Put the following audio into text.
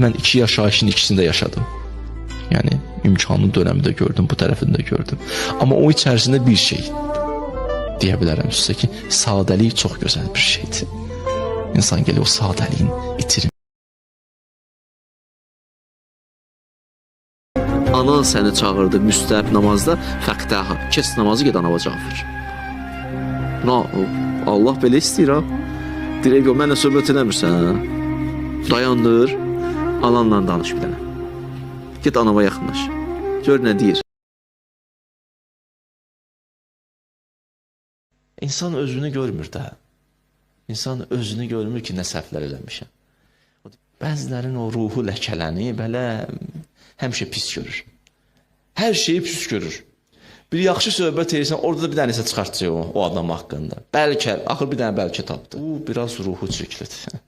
Mən iki yaşayışın ikisini də yaşadım. Yəni imkanlı dönəmi də gördüm, bu tərəfini də gördüm. Amma o içərisində bir şey deyə bilərəm sizə ki, sadəlik çox gözəl bir şeydir. İnsan gəlir o sadəliyin itirir. Anan səni çağırdı müstəhəb namazda, fəqdəha. Kes namazı, get anava cavab ver. Na, Allah belə istəyir ha. Direkt o mənlə söhbət eləmirsən. Hə? Dayandır, ananla danış bir dənə. Get anava yaxınlaş. Gör nə deyir. İnsan özünü görmür də. İnsan özünü görmür ki, nə səhvlər eləmişəm. Bəzilərin o ruhu ləkələnib, belə həmişə pis görür. Hər şeyi pis görür. Bir yaxşı söhbət edirsən, orada da bir dənə isə çıxartacaq o adam haqqında. Bəlkə, axır bir dənə bəlkə tapdı. Bu biraz ruhu çirklidir.